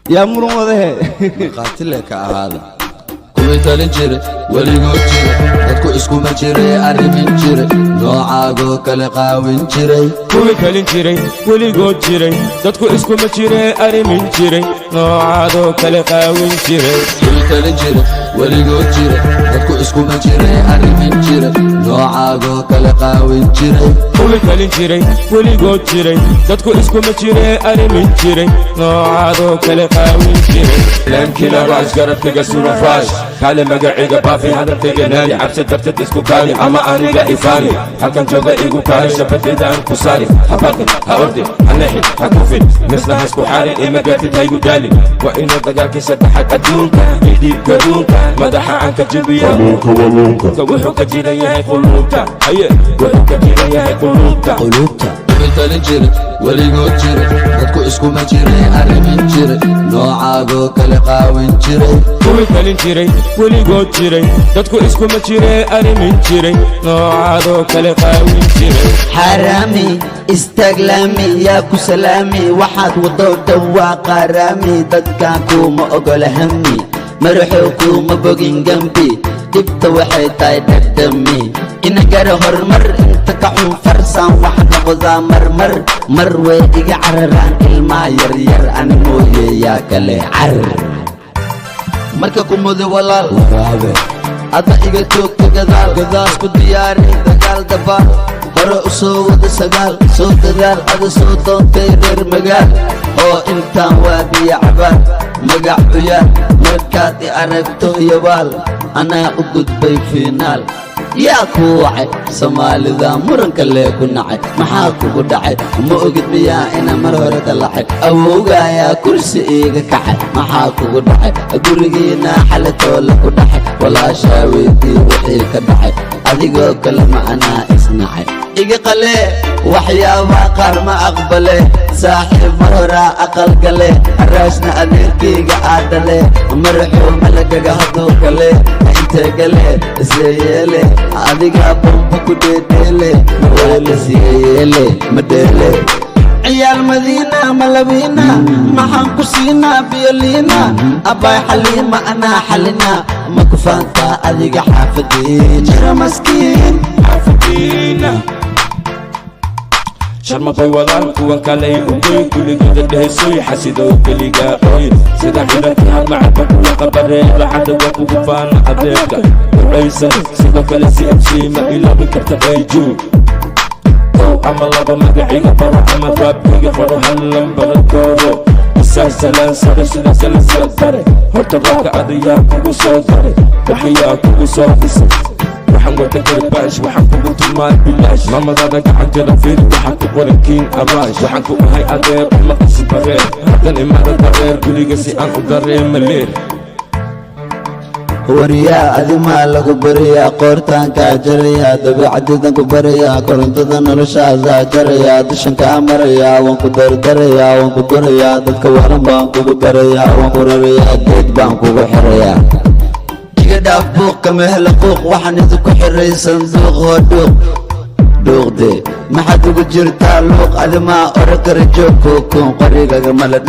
Yaa muran wadahe? Markhaatile ka ahaada. Kuwii talin jire, weligood jire, dadku iskuma jire, arrimin jire, noocaagoo kale qaawin jiray. Kuwii talin jiray, weligood jiray, dadku iskuma jire, arrimin jiray, noocaadoo kale qaawin jiray. Kuwii talin jire, weligood jire, dadku iskuma jire, arrimin jire, noocaagoo kale qaawin jiray. Kuwii talin jiray, weligood jiray, dadku iskuma jire, arrimin jiray, noocaadoo kale qaawin jiray. Laamkina raash, garabkayga suran faash, kaale magaciga baafi, hadalkayga naadi, cabsi darteed isku kaali ama aniga ifaani, halkan jooga igu kaali, shabadayda aan ku saari. Ha baqin, ha ordin, ha leexin, ha kufin, misna ha isku xaarin, ima gaartid, ha igu daalin. Waa inuu dagaalkii saddexaad adduunka idhiib gaduunka madaxa aan ka jabiyo. Wuxuu ka jiran yahay quluubta, haye, wuxuu ka jiran yahay quluubta. Quluubta. Kuwii talin jire, weligood jire, dadku iskuma jire, arrimin jire, noocaagoo kale qaawin jiray. Kuwii talin jiray, weligood jiray, dadku iskuma jire, arrimin jiray, noocaadoo kale qaawin jiray. Xaaraami istaaglaami, yaa ku salaami? Waxaad wado dhawaa qaaraami. Dadkan kuuma ogola hami, madaxow kuuma bogin gambi. Dhibta waxay tahay dhadhami ina gara horumar inta ka xun farsaan. Wax noqdaa marmar mar way iga cararaan ilmaha yaryar, ani mooye yaa kale car marka ku mudo walaal. Waraabe. Adna iga joogta gadaal gadaal, isku diyaari dagaal, dabaal hore u soo wada sagaal, soo dadaal, ada soo doontay reer magaal oo intaan waa biyo cabaal, magac cuyaal. Markaad i aragto yabaal, anaa u gudbay fiinaal. Yaa kuu wacay Soomaalida muranka lee ku nacay? Maxaa kugu dhacay? Ma ogid miyaa ina mar hore dalacay? Awowgaayaa kursi iiga kacay. Maxaa kugu dhacay? Gurigiina xalatoola ku dhacay. Walaashaa weydii wixii ka dhacay. Adigoo kale ma anaa isnacay. Iga qalee, waxyaabaa qaar ma aqbale. Saaxiib, mar horaa aqal gale, araashna adeerkayga aadhale. Maraxuu malagaga hadduu gale, intee gale iseyeele? Adigaa bamba ku dheedheele, mawaadasiyeyeele madheele. Ciyaal Madiina malabiina, maxaan ku siinaa? Biyoliina abbaay xaliima, anaa xalina. Ma ku faantaa adiga xaafadii jira maskiin? Xaafadiina sharmabay walaal, kuwan kaley ugoy, kuligooda dhehesoy, xasidow keligaa oy, sida ciidanka hadmacadba kuwa qabareeba, cadowga kugu faana, adeerka ducaysan. Sidoo kale CMC ma iloobi karta rayju. Kow ama laba magaciga baro ama raabkiga qoro, hal lambara dooro, isaasalaan sare, sidaas la soo dare. Horta roobka adayaa kugu soo daray, waxayaa kugu soo dhisay? Waxaan wata garbaash, waxaan kugu tumaa bilaash. Mamadada gacanteeda fiiri, waxaan ku qoran Kiin Araash. Waxaan ku ahay adeer, uma qasi bareer, haddan imaada dareer guriga si aan u dareema leer. Waryaa, adimaa lagu barayaa, qoortaankaa jarayaa, dabeecadiidan ku barayaa, korontada noloshaasaa jarayaa, dushan kaa marayaa, waan ku dardarayaa, waan ku durayaa, dadka waran baan kugu darayaa, waan ku rarayaa, geed baan kugu xirayaa. Iga dhaaf buuq, kama hela quuq. Waxaan idinku xiray sanduuq. Hoo dhuuq dhuuqde, maxaad ugu jirtaa luuq? Adimaa ora kara joog kookon qorigaga mala.